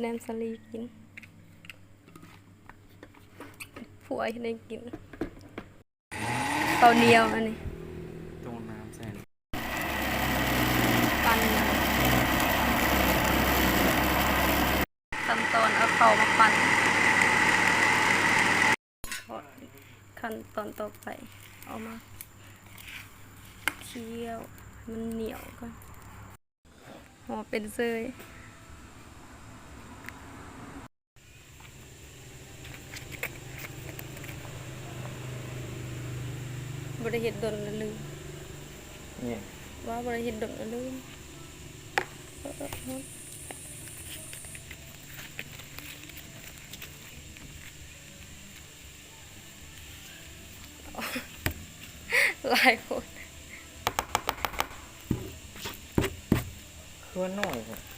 ແນມສາລີກິນ ຜົວເຮັດໃຫ້ກິນ ເຂົ້າໜຽວອັນນີ້ ຕ້ມນ້ຳໃສ່ ປັ່ນ ຂັ້ນຕອນເອົາເຂົ້າມາປັ່ນ ຂັ້ນຕອນຕໍ່ໄປ ເອົາມາຄ້ຽວໃຫ້ມັນໜຽວກ່ອນ ຫໍ່ເປັນເຊີຍ ບໍ່ໄດ້ເຮັດດົນລະລືມ ນີ້ ວ່າບໍ່ໄດ້ເຮັດດົນລະລືມ ເອີ ເອີ ເອີ. ຫຼາຍໂພດ ຄືວ່າໜ້ອຍແທ້